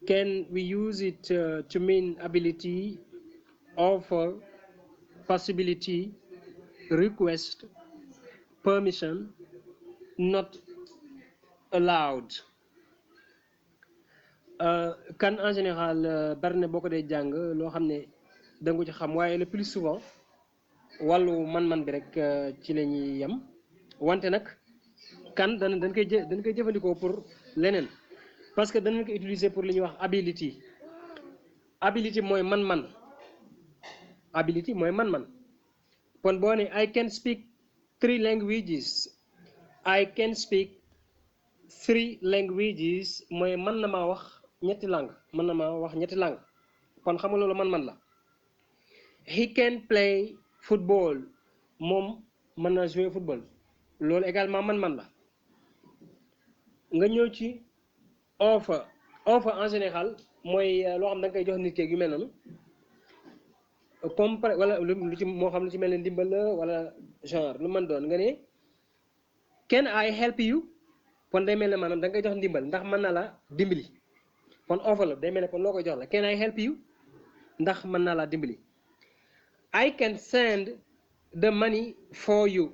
can we use it to mean ability, offer, possibility, request, permission, not allowed. Kan en général bari na boo ko dee jàng loo xam ne da nga ko ci xam waaye le plus souvent wàllu man-man bi rek ci la ñuy yem wante nag kan dañ koy jëfandikoo pour leneen parce que danañ ko utiliser pour li ñuy wax ability. Ability mooy man-man. Ability mooy man-man. kon boo ne I can speak 3 languages. I can speak 3 languages mooy mën na maa wax ñetti langue mën na maa wax ñetti langue kon xam nga loolu man-man la. He can play football moom mën na jouer football loolu également man-man la. nga ñëw ci offer en général mooy loo xam da nga koy jox nit keeg yu mel noonu comme wala lu ci moo xam lu ci mel ne ndimbal la wala genre lu mën doon nga ne can I help you kon day mel ne maanaam da nga koy jox ndimbal ndax mën na la dimbali kon offer la day mel ne kon loo koy jox la can I help you ndax mën naa laa dimbali. I can send the money for you.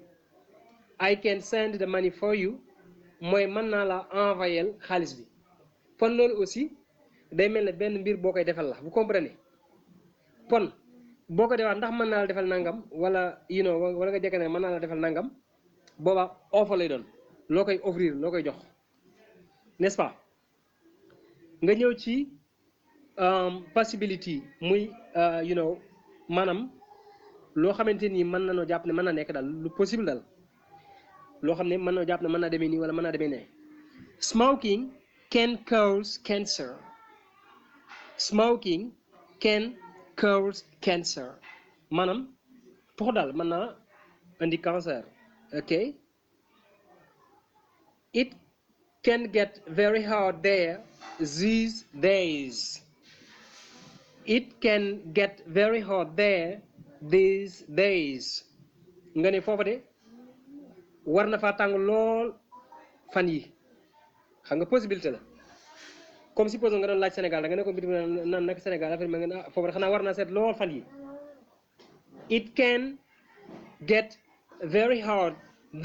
I can send the money for you mooy mën naa la envoyer xaalis bi kon loolu aussi day mel ne benn mbir boo koy defal la vous comprenez kon boo ko defal ndax mën naa la defal nangam wala wala nga jekk ne mën naa la defal nangam boobaa offre lay doon loo koy offrir loo koy jox n'est-ce pas. nga ñëw ci possibility muy maanaam loo xamante ni mën nañoo jàpp ne mën na nekk daal lu possible daal loo xam ne mën na jàpp ne mën naa demee nii wala mën naa demee ne. Smoking can cause cancer. Smoking can cause cancer maanaam tux daal mën naa indi cancer. Okay. It can get very hard there these days. It can get very hard there these days. nga ne foofa de war na faa tàng lool fan yi xam nga possibilité la comme suppose nga doon laaj Sénégal da nga ne ko bitim naan nag Sénégal affaire ma nga foofu xanaa war naa seet lool fan yi. It can get very hard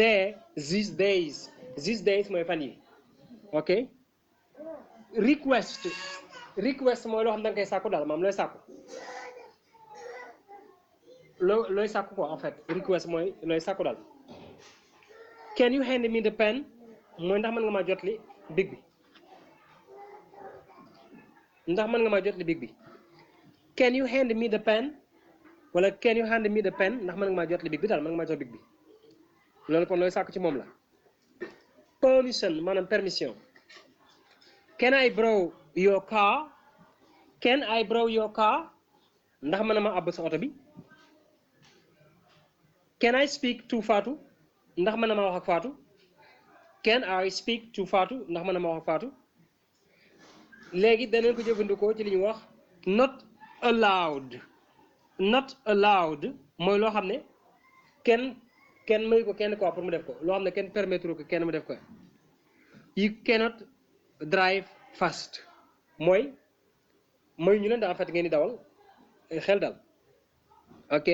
there these days. These days mooy fan yi. ok. Request mooy loo xam da nga koy sàkku daal maam looy sàkku looy sàkku quoi en fait request mooy looy sàkku daal. Can you hand me the pen mooy ndax mën nga maa jotli big bi ndax mën nga maa jotli big bi. Can you hand me the pen wala can you hand me the pen ndax mën nga maa jotli big bi daal mën nga maa jox big bi loolu kon looy sàkku ci moom la. Permission maanaam permission. Can I borrow your car? Can I borrow your car ndax mën na ma àbb sa oto bi. Can I speak to Fatou ndax mën na ma wax ak Fatou. Can I speak to Fatou ndax mën na ma wax ak Fatou. léegi danañ ko jëfandikoo ci li ñuy wax not allowed. Not allowed mooy loo xam ne kenn mayu ko kenn quoi pour mu def ko loo xam ne kenn permettre ko kenn mu def ko. You cannot drive fast mooy ñu leen daal en fait ngeen di dawal xel dal. ok.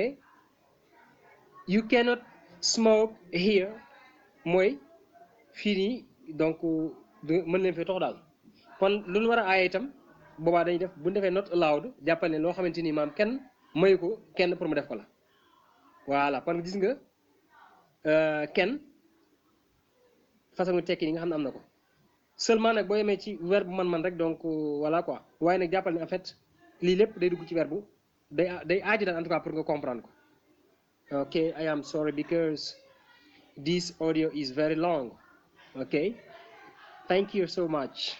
You cannot smoke here mooy fii nii donc mën leen fi tox daal kon lu ñu war a aaye itam boobaa dañuy def bu ñu defee not allowed jàppal ne loo xamante ni maam kenn mayu ko kenn pour mu def ko la. voilà kon gis nga kenn façon tekki yi nga xam ne am na ko seulement nag boo yemee ci verbe man rek donc voilà quoi waaye nag jàppal ne en fait lii lépp day dugg ci verbe day aaji daal en tout cas pour nga comprendre ko. Okay, I am sorry because this audio is very long. Okay, thank you so much.